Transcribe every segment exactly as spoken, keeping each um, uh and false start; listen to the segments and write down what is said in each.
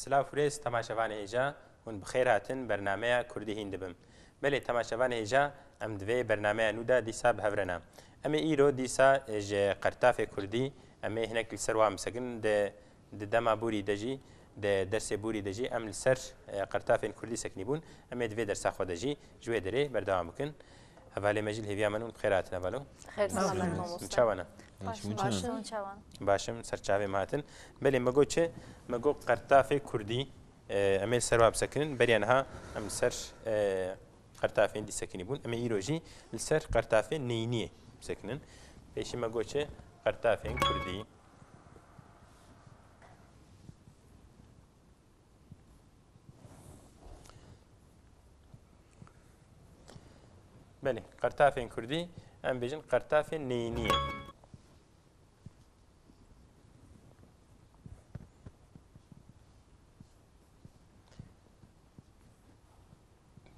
Silav û rêz temaşevanê hêja, hûn bi xêr hatin bernameya Kurdî hîn dibim. Belê temaşevanê hêja, em di vê bernameya nû de dîsa bi hev re ne. Em ê îro dîsa ji qertafê Kurdî, em ê hinek li ser wan bisekinin, di, di dema borî de jî, di dersê borî de jî em li ser, e, qertafên Kurdî sekinî bûn. Em ê di vê dersa xwe de jî ji wê derê berdewam bikin. Hevalê me jî li hêviya me ne, hûn bi xêr hatin hevalo. Xêr selamet mamoste. Çawa ne? Baş, baş, hûn çawa ne? Baş im, ser çavê me hatin. Belê me got çi? Me got qertafê Kurdî, e, em ê li ser wa bisekinin. Beriya niha em li ser, e, qertafên dî sekinî bûn. Em ê îro jî li ser qertafê neyîniyê bisekinin. Pêşî me got çi? Qertafên Kurdî. Belê, qertafên Kurdî, em bêjin qertafên neyîniyê.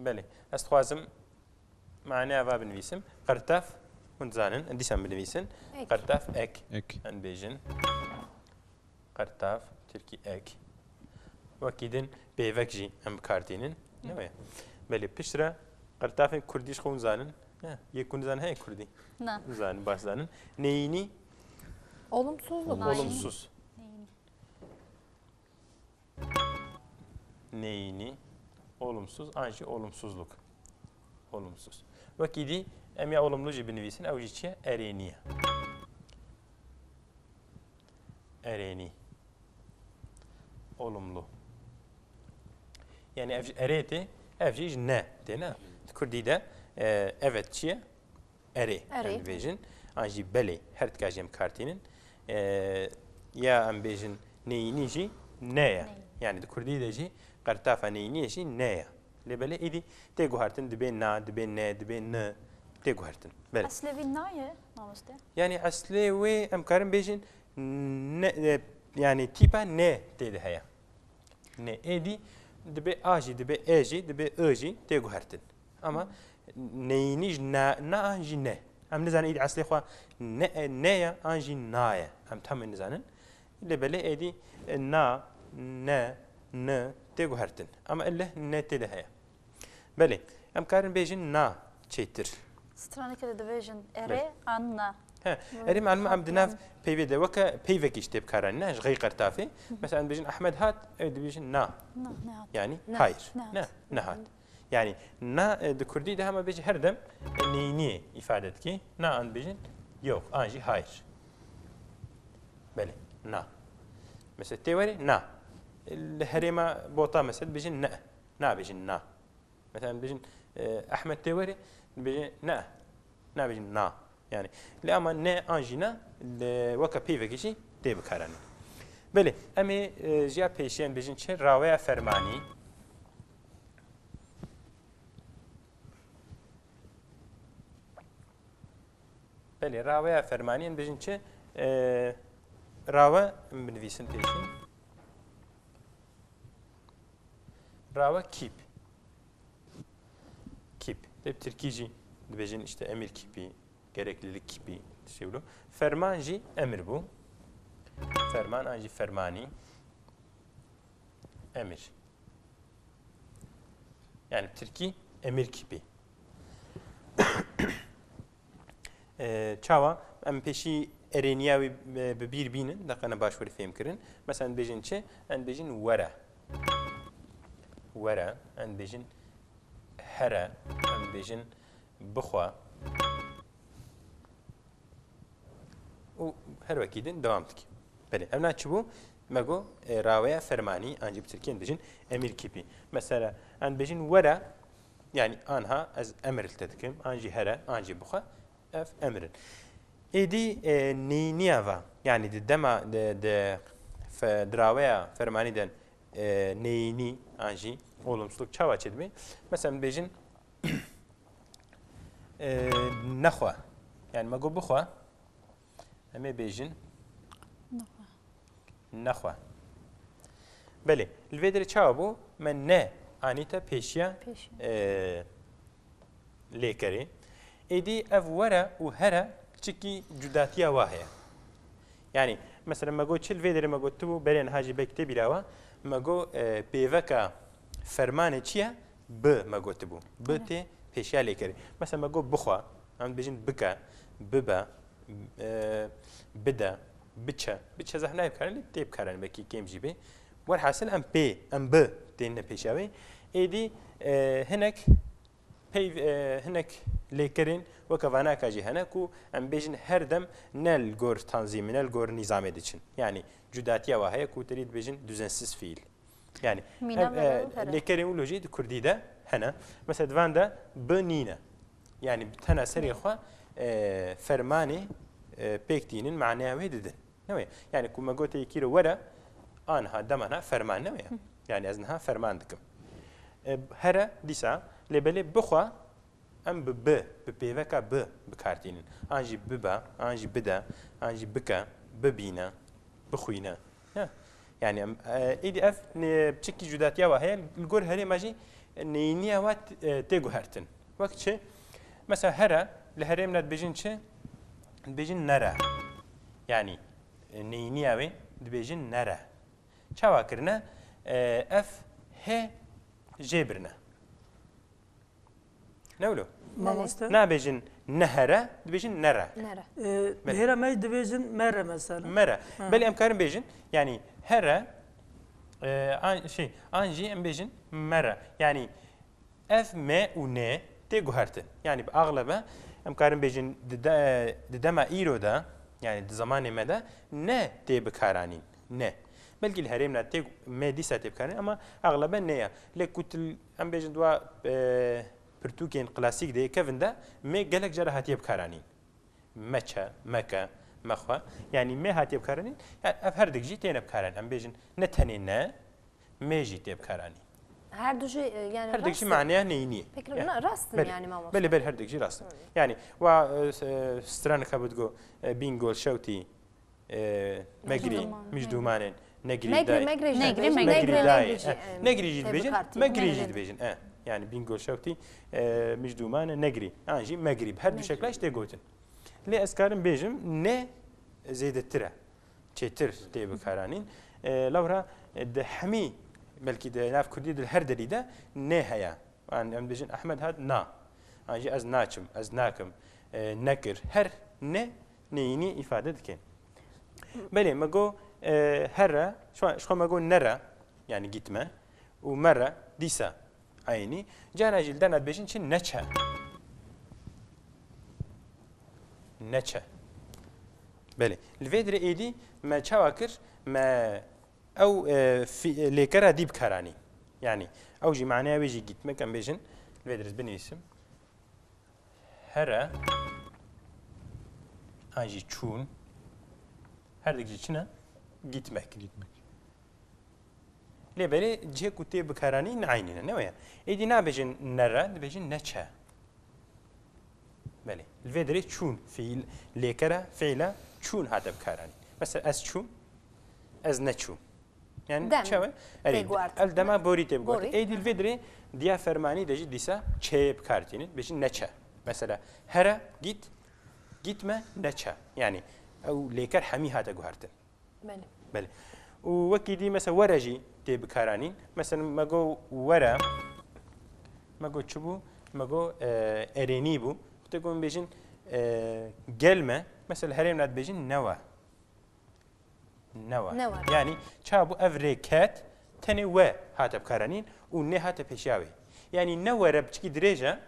Belê, ez dixwazim maneya va binivîsim. Qertaf, hûn dizanin, dîsan binivîsin. Ek. Qertaf ek. Ek. Em bêjin. Qertaf, tirkî ek. Wekî din pêvek jî em bi kar tînin. Ne wê? Belê, piştre qertafên kurdî ji xwe hûn zanin. Ne, yek hûn zanin heye kurdî. Ne. Zanin, baş zanin. Neyînî? Olumsuzluk. Olumsuz. Neyînî. Neyînî, olumsuz an jî olumsuzluk. Olumsuz. Wekî dî em ya olumlu jî binivîsin, ew jî çi ye? Erênî ye. Erênî. Olumlu. Yani ev ji erê tê, ev jî ji ne tê, ne? Di kurdî de, e, evet çi ye? Erê, erê, em dibêjin. An jî belê, her tika jî em kar tînin. E, ya em bêjin neyînî jî ne ye. Ne ye. Yani di kurdî de jî qertafa neyîniyê jî ne ye. Lê belê êdî tê guhertin, dibê na, dibê ne, dibê ni, tê guhertin. Belê. Eslê vî na ye, mamoste? Yani eslê wê em karin bêjin ne, e, yani tîpa ne tê de heye. Ne, êdî dibe a jî, dibe e jî, dibe i jî tê guhertin. Ama neyînî ji na, na an jî ne. Em nizanin êdî eslê xwe ne, ne ye an jî na ye. Em tam nizanin. Lê belê êdî, e, na, ne, ni tê guhertin. Ama ileh ne tê de heye. Belê, em karin bêjin na çêtir. Straneke de dibêjin erê an na. He, erê malum em di nav peyvê de weke peyvekî ji tê bikaranîne, ji xey qertafê. Mesela em dibêjin Ehmed hat, ew dibêjin na. Na, nehat. Yani hayır. Ne, nehat. Nehat. Yani na, e, di kurdî de hema bêjî her dem, e, neyîniyê îfade dike. Na an dibêjin yok, an jî hayır. Belê, na. Mesela tê werê na. Li herêma Bota mesela dibêjin ne. Nabêjin na. Mesela, em dibêjin, e, Ehmed tê werê, dibêjin ne, nabêjin na. Yani, lê ama ne an jî na, li weke peyvekê jî tê bikaranîn. Belê, em ê, e, ji ya pêşiyan bêjin çi? Raweya fermanî. Belê, raweya fermanî em bêjin çi? E, rawe, em binivîsin pêşî. Rawe kîp. Kîp. Tê bi tirkî jî dibêjin işte emir kipi, gereklilik kipi, tiştê wilo. Ferman jî emir bû. Ferman an jî fermanî. Emir. Yani bi tirkî emir kipi. E, çawa? Em pêşî erêniya wî, e, bi bîr bînin, deqene baş were fêhm kirin. Mesela, em dibêjin çi? Em dibêjin were. Were. Em dibêjin here. Em dibêjin bixwe. Û her wekî din dewam dike. Belê, ev na çi bû? Me got, e, raweya fermanî, an jî bi tirkî em dibêjin emir kipi. Mesela, em dibêjin were, yani anha ez emir li te dikim, an jî here, an jî bixwe, ev emir in. Êdî, e, neyîniya va, yani di dema, di, di fe-, di raweya fermanî de, e, neyînî an jî olumsuzluk çawa çêdibe? Mesela, em dibêjin, e, nexwe. Yani me got bixwe, em ê bêjin nexwe. Nexwe. Belê, li vê derê çawa bû? Me ne anîte pêşiya, pêşiya, e, lêkerê. Êdî ev were û here çikî cudatiya wa heye. Yani Mesela me got çi, li vê derê me got tibû, berê niha jî belkî tê bîra we, me got, e, pêveka fermanê çi ye? Bi me gotibû. Bi Evet. tê pêşiya lêkerê. Mesela me got bixwe, em dibêjin bike, bibe, e, bide, biçe. Biçe zehf nayê bikaranîn, lê tê bikaranîn, belkî kêm jî bê. Werhasil em pê, em bi têne pêşiya wê. Êdî, e, hinek peyv-, e, hinek lêkerên weke vanaka jî hene ku em bêjin her dem ne li gor tanzîmê, ne li gor nîzamê diçin. Yanî cudatiya wa heye ku terî dibêjin düzensiz fiil. Yanî Mîna ev, e, mero here. lêkerên wilo jî di kurdî de hene. Mesela di van de bi nîne. Yanî bi tena serê xwe, e, fermanê, e, pêk tînin, maneya wê didin. Ne wê? Yanî ku me gotê yekî re were, aniha dema niha ferman ne wê? Yanî ez niha ferman dikim. E, here dîsa, lê belê bixwe, em bi bi, bi pêveka bi bi kar tînin. An jî bibe, an jî bide, an jî bike, bibîne, bixwîne. Ya. Yanî em, e, êdî ev ne, piçekî cudatiya wa heye, li gor herêma jî neyîniya wa t-, e, tê guhertin. Wek çi? Mesela here, li herêmna dibêjin çi? Dibêjin nere. Yanî, e, neyîniya wê dibêjin nere. Çawa kirine? E, ev he jê birine. Ne wilo? Mamoste? Nabêjin ne here, dibêjin nere. Nere. E, Belê. Hêra me dibêjin mere mesela. Mere. Ha. Belê em karin bêjin, yanî here, e, an, şey, an jî em bêjin mere. Yanî ev me û ne tê guhertin. Yanî bi axlebe em karin bêjin di de-, di dema îro de, yanî di zemanê me de ne tê bikaranîn. Ne. Belkî li herêmna tê, me dîsa tê bikaranîn, ama axlebe ne ye. Lê ku tu, em bêjin di wa, e, pirtûkên klasîk de, kevin de me gelek cara hatiye bikaranîn. Meçe, meke, mexwe. Yanî me hatiye bikaranîn. Yanî ev her dik jî têne bikaranîn. Em bêjin ne tenê ne, me jî tê bikaranîn. Her du jî, e, yani Her dik jî rast in. Maneya neyînî ye. Peki, Ya. na-, rast in Belê. yani mamoste? Belê, belê, her dik jî rast in. Hı. Yani wa, e, s-, e, stranika bidigo, e, Bîngol şewtî, e, Megrî, Mijdûman. Mijdûmanên, Negrî Megrî, dayê. Megrî jî Negrî, dibêjin. Megrî. Megrî dayê. Negrî jî, E, e, Negrî jî tê dibêjin. bikartî. Megrî jî Megrî. dibêjin. E, yani Bîngol şewtî, e, Mijdûmanê Negrî. An jî Megrî. Bi her du Megrî. şekla jî tê gotin. Lê ez karim bêjim, ne zêdetir e. Çêtir tê bikaranîn. E, lewra, e, di hemî, belkî di nav kurdî de li her derî de ne heye. An em dibêjin Ehmed hat na. An jî ez naçim, ez nakim, e, nekir. Her ne neyînî îfade dike. Belê, me got, e, here, ji xwe, ji xwe me got nere, yani gitme. Û mere, dîsa. Eynî. Cara jî li derna dibêjin çi? Neçe. Neçe. Belê. Li vê dirê êdî me çawa kir? Me ew, e, fî-, lêkera dî bikaranî. Yani ew jî maneya wê jî gitmek, em bêjin. Li vê dirê ez binivîsim. Here. An jî çûn. Her dik jî çi ne? Gitmek. Gitmek. Lê belê cihê ku tê bikaranîn eynî ne, ne weye? Êdî nabêjin nere, dibêjin neçe. Belê. Li vê derê çûn fiil, lêkera fiila çûn hate bikaranîn. Mesela ez çûm, ez neçûm. Yani Dem çawe? Erê, tê guhertin. El dema borî tê biguhertin. Borî. Êdî li vê derê diya fermanî de jî dîsa çeyê bikar tînin, bêjin neçe. Mesela here, git, gitme, neçe. Yani ew lêker hemî hate guhertin. Belê. Belê. Û wekî dî mesela were jî tê bikaranîn. Mesela me got were, me got çi bû? Me got, e, erênî bû. Tê ku em bêjin, e, gelme. Mesela herêmna dibêjin newe. Newe. Newe. Yani ça bû ev rê ket, tenê we hate bikaranîn û nê hate pêşiya wê. Yani ne were piçikî dirêj e,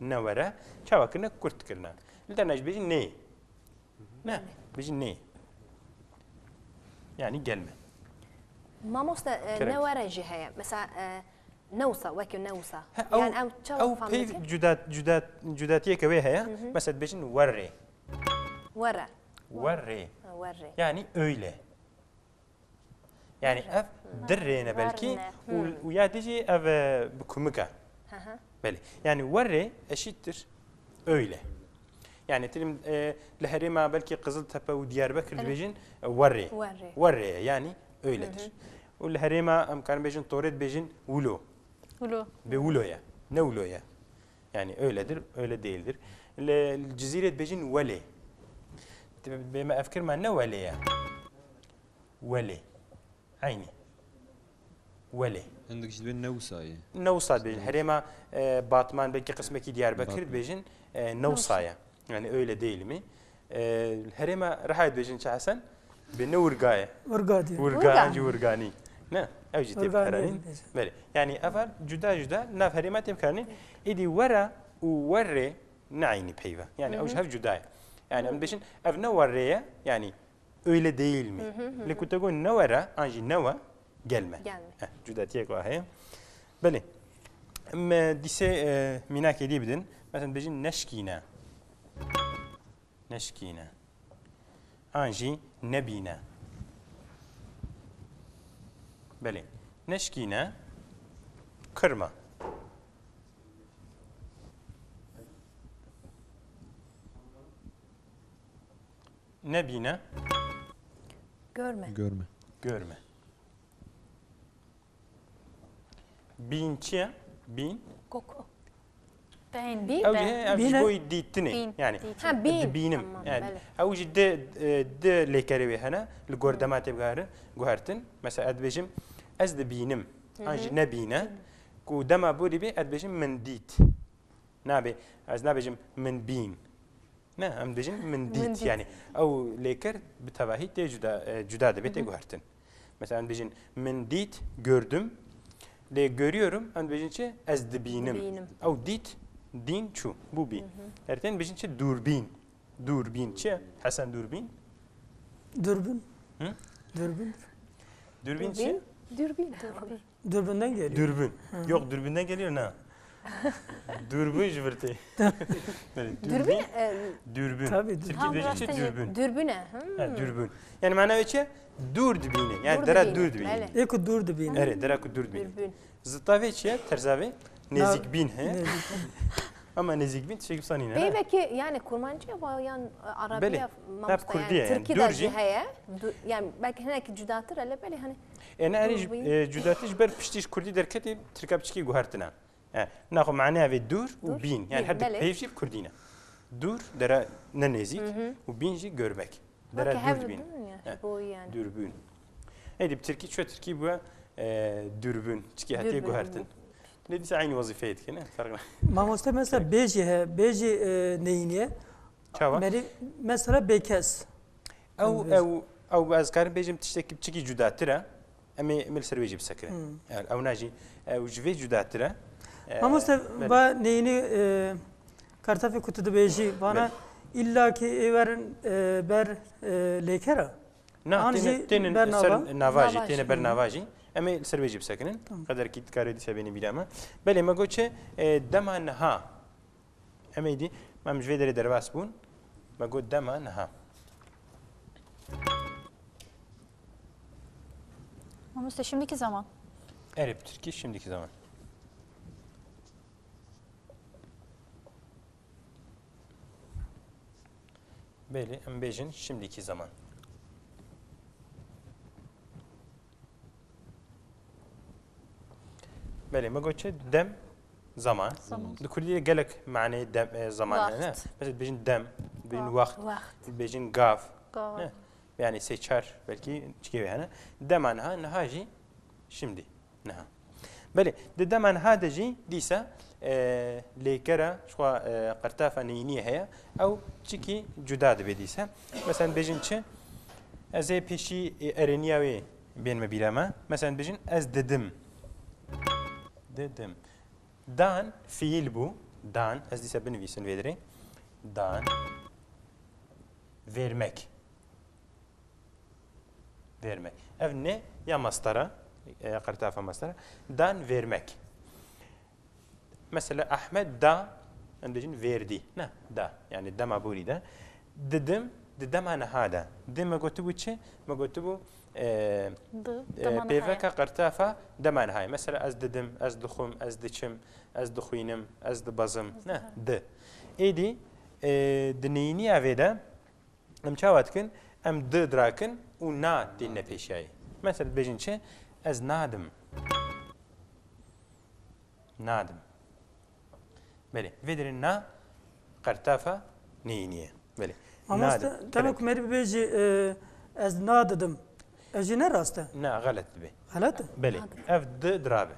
ne were, çawa kirine, kurt kirine. Li derna jî bêjin nê. Ne, bêjin nê. Yani gelme. Mamoste, e, Kerem. Ne were jî heye. Mesela, e, newsa, wekî newsa. He, Yani ew, ew çawa ew fam peyv dike? cuda, cuda, cudatiyeke wê heye. Hı hı. Mesela dibêjin werrê. Were. Werrê. Ha, werrê. Yani öyle. Yani ev dirrê ne belkî Verne. û, Hmm. û ya dijî ev, e, bi kumik e. Hı hı. Belê. Yani werrê eşittir öyle. Yani tilim, e, li herêma belkî Qiziltepe û Diyarbekir Evet. dibêjin, e, werrê. Werrê. Werrê ye, yani öyledir. Hı hı. Û li herêma em karin bêjin Torê dibêjin wilo. Wilo. Bê wilo ye. Ne wilo ye. Yani öyledir, öyle değildir. Li, li Cizîrê dibêjin welê. Bê me ev kirma ne welê ye. Welê. Eynî. Welê. Hindik jî dibên ne wisa ye. Ne wisa dibêjin. Herêma, e, Batman, belkî qismekî Diyarbekir Batman. Dibêjin, e, ne wisa ye. Yani öyle değil mi? E, herêma Rihayê dibêjin çi Hesen? Bê ne wirga ye. Wirga diye. Wirga, Wirga. Ancî wirganî. Ne? Ew jî tê Wirga biheranîn. Diye dibêjin. Belê. Yani evar cuda cuda nav herêma tê biheranîn. Îdî wera û werê ne eynî peyva. Yani ew ji hev cuda ye. Yani em dibêjin ev ne werê ye. Yani öyle değil mi? Lê ku te got ne were, an jî ne we, gelme. Gelme. Heh, cudatiyek wa heye. Belê. Em, e, dîsê, e, mînakê dî bidin. Mesela bêjin neşkîne. Neşkîne. An jî nebîne. Belê. Neşkîne. Kırma. Nebîne. Görme. Görme. Görme. Bîn çi ye? Bîn. Koku. Bîn. Ew jî, ev ji Bîne. Bo dîtinê. Bîn. Yani, dîtin. Ha, bîn. Dibînim. Tamam, yani, belê. Ew jî di, e, di lêkerê wê hene. Li gor dema tê bigere-, guhertin. Mesela, ez dibêjim, ez dibînim. An jî nebîne. Ku dema borî bê, ez dibêjim, min dît. Nabê, ez nabêjim, min bîn. Ne, em dibêjin min dît. Min dît. Yani ew lêker bi tevahî tê cuda, e, cuda dibe, tê guhertin. Mesela em dibêjin min dît, gördüm. Lê görüyorum, em dibêjin çi? Ez dibînim. Dibînim. Ew dît, dîn çû, bû bîn. Her tên dibêjin çi? Dûrbîn. Dûrbîn çi? Hesen dûrbîn? Dürbün. Hı? Dürbün. Dûrbîn çi? Dûrbîn. Dûrbîn. Dürbünden geliyor. Dürbün. Hı. Yok, dürbünden geliyor, ne? Dürbün ji vir tê. Böyle Dürbün, dürbün. E, dürbün. Tabii, dürbün. Türkçe Ha, dibêjin çi? Dürbün. Dürbün, e, hmm. Ha, dürbün. Yani mana wê çi? Dûr dibîne. Yani dera dûr dibîne. Belê. Ê ku dûr dibîne. Erê, dera ku dûr dibîne. Dürbün. Zita vê çi ye? Terza vê? Na-, nêzîkbîn he. Nêzîkbîn. Ama nêzîkbîn tiştekî wisa nîne, ne? Peyvekî, yani kurmancî ye, yan, e, Arabî ye, mamoste, Kurdî ye, yani Tirkî de jî heye. Du-, yani belkî hinekî cudatir e, lê belê hani E, ne, erê ji, Dûrbîn. E, cudatir ji ber piştî ji kurdî derketî, tirka piçikî guhertine. E, naxwe maneya vê dûr û bîn. Yani her du peyv jî bi kurdî ne. Dûr, dera ne nêzîk û bîn jî görmek. Dera dûr dibîn. Weke hev dûr ya, ji bo yani. Dûrbîn. Êdî bi tirkî, çi tirkî bûye, e, dûrbîn. Çikî hatiye guhertin. Lê dîsa eynî wezîfeyê dike, ne? Ferq ne. Mamoste mesela bêjî he, bêjî, e, neyîniye. Çawa? Merî, mesela bêkes. Ew, ew, ew ez karim bêjim tiştekî piçikî cudatir e. Em ê, em ê li ser wê jî bisekinin. Hmm. Ew, ew najî, ew ji vê cudatir e. E, Mamoste, belê. Va neyînî, e, kartafê ku tu dibêjî, vana illa ki ê werin, e, ber, e, lêkera? Na, an têne, jî têne ber ser nava? Nava jî, nava têne jî. Ber nava jî. Em ê li ser wê jî bisekinin. Tamam. Qederkî dikare dîsa bêne bîra me. Belê, me got çi, e, dema niha. Em ê dî, em ji vê derê derbas bûn. Me got dema niha. Mamoste, şimdiki zaman. Erê, bi tirkî şimdiki zaman. Belê, em bêjin şimdiki zaman. Belê, me got çi? Dem, zaman. Zaman. Di kurdî de gelek maneyê dem, e, zaman hene. Waxt. Mesela dibêjin dem, dibêjin waxt, dibêjin gav. Gav. Ne? Yani sê çar belkî çikê wê hene. Dema niha, niha jî şimdi. Niha. Belê, di dema niha de jî dîsa, e, lêkera, ji xwe, e, qertafa neyîniyê heye, ew çikî cuda dibe dîsa. Mesela bêjin çi? Ez ê pêşî, e, erêniya wê bênme bîra me. Mesela bêjin ez didim. Didim. Dan fiil bû. Dan. Ez dîsa binivîsim vê derê. Dan. Vermek. Vermek. Ev ne ya mastar e, ya qertafa mastar e. Dan vermek. Mesela Ahmet da, em dibêjin verdi. Ne, da. Yani dema borî de. Didim, di dema niha de. Di me gotibû çi? Me gotibû, e, Di, e, dema niha ye. Pêveka qertafa dema niha ye. Mesela ez didim, ez dixwim, ez diçim, ez dixwînim, ez dibezim. Ne, di. Êdî, e, di neyîniya vê de, Em çawa dikin? Em di dirakin û na têne pêşiyayê. Mesela dibêjin çi? Ez nadim. Nadim. Belê. Vê derê na qertafa neyînî ye. Belê. Mamoste, nadim. Dema ku merî bibêjî, e, ez nadidim. Ev jî ne rast e. Na, xelet dibe. Xelet e? Belê. Nadim. Ev di dirabe.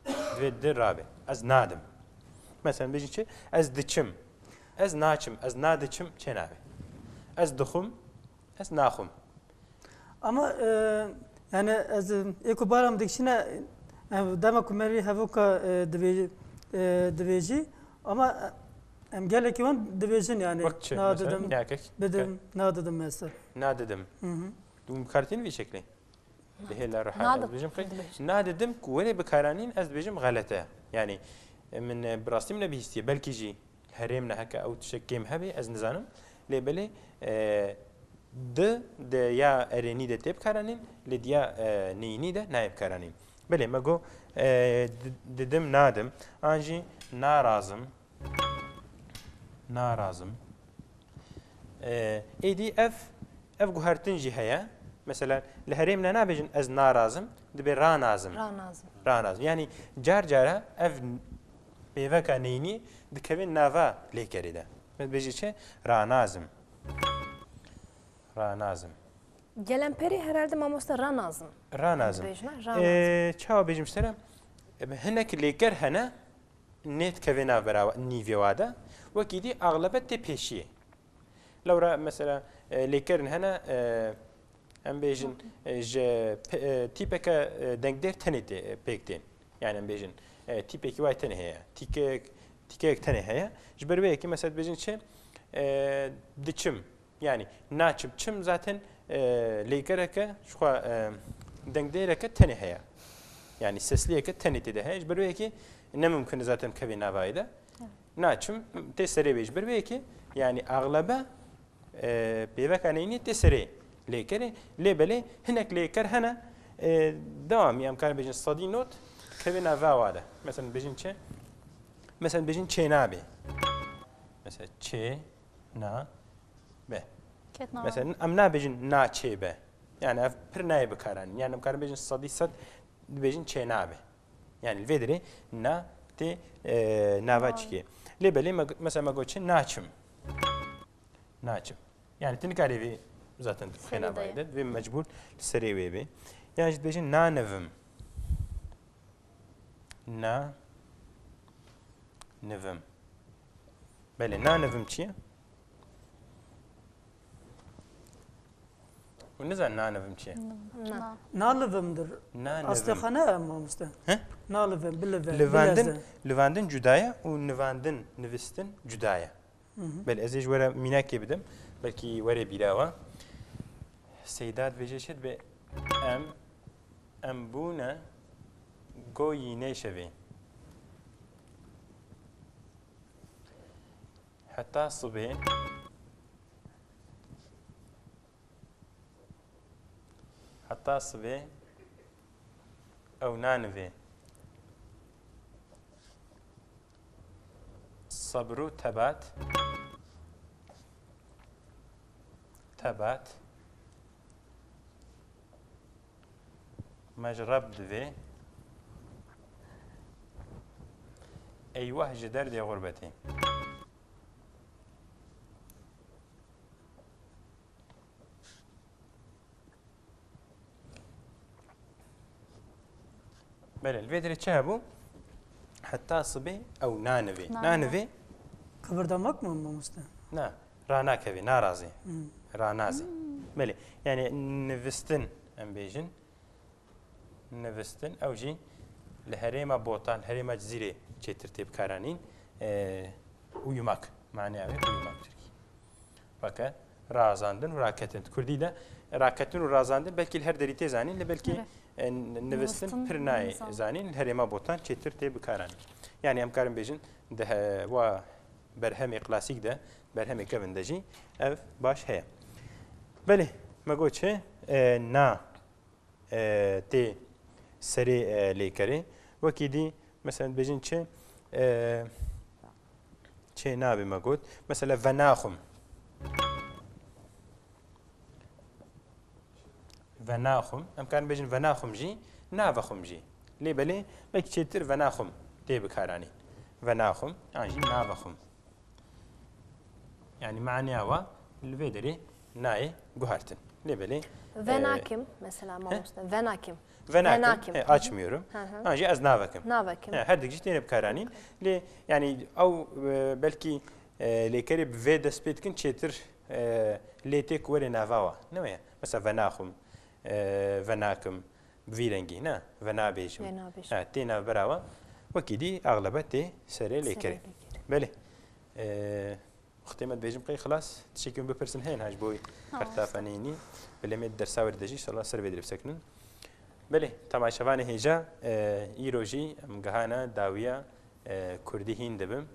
Divê di rabe. Ez nadim. Mesela bêjin çi? Ez diçim. Ez naçim. Ez nadiçim çênabe. Ez dixwim. Ez naxwim. Ama, e, yani ez, e, ê ku baram dikişine, e, dema ku merî hevoka, e, dibê-, e, dibêjî, ama, e, em gelekî wan dibêjin yani. Wek çi? Mesela nadidim, mînakek. Bidim, nadidim mesela. Nadidim. Hı hı. Tu mikaritîn vî şeklê? Di hêla reha ez Nadim. Dibêjim qey. Nadidim ku were bikaranîn ez dibêjim xelet e. Yani, e, min, e, bi rastî min nebihîstiye. Belkî jî herêm ne heke ew tiştek kêm hebe, ez nizanim. Lê belê, e, di de ya erênî de tê bikaranîn, lê diya, e, neyînî de nayê bikaranîn. Belê, me got, e, di-, didim nadim, an jî narazim. Narazim. E, êdî ev, ev guhertin jî heye. Mesela li herêm ne nabêjin ez narazim, dibê ranazim. Ranazim. Ranazim. Yani car cara ev pêveka neyînî dikeve nava lêkerê de. Me dibêje çi? Ranazim. Ranazim. Gelemperî herhalde mamoste ranazim. Ranazim. Dibêjin, ha? Ranazim. Ee, çawa bêjim ji te re? E, hinek lêker hene, nêdikeve nav bera nîvê wa de. Wekî dî axlebe tê pêşiyê. Lewra mesela, e, lêkerin hene, e, em bêjin, e, ji pe-, e, tîpeke, e, dengdêr tenê tê, e, pêk tên. Yani em bêjin, e, tîpekî wayê tenê heye. Tîkeyek, tîkeyek tenê heye. Ji ber wê yekê mesela dibêjin çi? E, diçim. Yani naçim. Çim zaten, e, lêkereke, jixwe, e, dengdêreke tenê heye. Yani sesliyeke tenê tê de heye. Ji ber wê yekê ne mimkun e zaten bikevê navayê de. Evet. Naçim tê serê wê ji ber wê yekê, yani axlebe, e, pêveka neyînî tê serê lêkerê. Lê belê hinek lêker hene, e, dewamî em karin bêjin sedî not kevê nava wa de. Mesela bêjin çi? Mesela bêjin çênabê. Mesela çê, na, be. Ket na. Mesela em nabêjin naçê be. Yani ev pir nayê bikaranîn. Yani em karin bêjin sedî sed dibêjin çênabe. Yani li vê dirê na tê, e, nava çikê. Lê belê me, mesela me got çi? Naçim. Naçim. Yani tu nikarî vê zaten tu bixê navayê de, divê mecbûr li serê wê bê. Yan jî dibêjin nanivim. Na nivim. Belê, nanivim çi ye? Hûn nizan nanivim çi ye? Na. Nalivimdir. Nanivim. Astexane em mamoste. He? Nalivim, bilive, livandin, bileze. Livandin cuda ye û nivandin, nivistin cuda ye. Hı hı. Belê, ez ê ji we re mînakê bidim. Belkî were bîra we. Seyda dibêje çi dibe? Em, em bûne goyî nê şevê. Heta sibê. Heta sibê ew nanivê. Sebr û tebat. Tebat. Me ji Reb divê. Eyweh ji derdê xurbetê. Belê, li vê derê çi hebû? Heta sibê ew nanivê. Nanivê. Nanivê. Kıvırdamak mı mamoste? Na, ranakevê, narazê. Hmm. Ranazê. Hmm. Belê, yani nivistin em bêjin. Nivistin, ew jî li herêma Botan, herêma Cizîrê çêtir tê bikaranîn. E, uyumak, maneya wê uyumak tirkî. Weke razandin û raketin. Kurdî de raketin û razandin belkî li her derî tê zanîn, lê belkî, Evet. e, n-, nivistin Nivistin pir nayê nizam. Zanîn, li herêma Botan çêtir tê bikaranîn. Yani em karin bêjin, di he-, wa berhemê klasîk de, berhemê kevin de jî ev baş heye. Belê, me got çi? E, na. E, tê serê, e, lêkerê. Wekî dî, mesela, dibêjin çi? E, çê nabê me got. Mesela, venaxwim. Venaxwim. Em karin bêjin venaxwim jî, navexwim jî. Lê belê, belkî çêtir venaxwim tê bikaranîn. Venaxwim, yan jî navexwim. Yani maneya wa li vê derê nayê guhertin. Lê belê, Venakim, mesela mamoste. Venakim. Venakim. Venakim. He, açmıyorum. Hı hı. Ha, jî ez navekim. Navekim. He, her dik jî têne bikaranîn. Lê yani ew e, belkî e, lêkerê bi vê dest pê dikin çêtir e, lê tê ku werê nava wa. Ne weye? Mesela venaxum, e, venakim, bi vî rengî, ne? Venabêjim. Venabêjim. He, tê navbera wa. Wekî dî axlebe tê serê lêkerê. Serê lêkerê. Belê. E, Wextê me dibêjim qey xilas, tiştekî min bipirsin heyne ha ji bo qertafa neyînî. Belê me dersa were de jî inşallah ser vê dirê bisekinin. Belê, temaşevanê hêja, e, îro jî em gihana dawiya e, kurdî hîn dibim.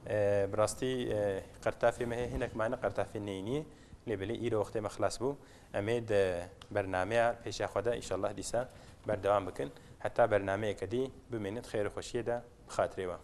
E, bi rastî e, qertafê me heye hinek mane qertafê neyînî. Lê belê îro wextê me xilas bû. Em ê di bernameya pêşiya xwe de inşallah dîsa berdewam bikin. Heta bernameyeke dî bimînin di xêr û xweşiyê de bi xatirê we.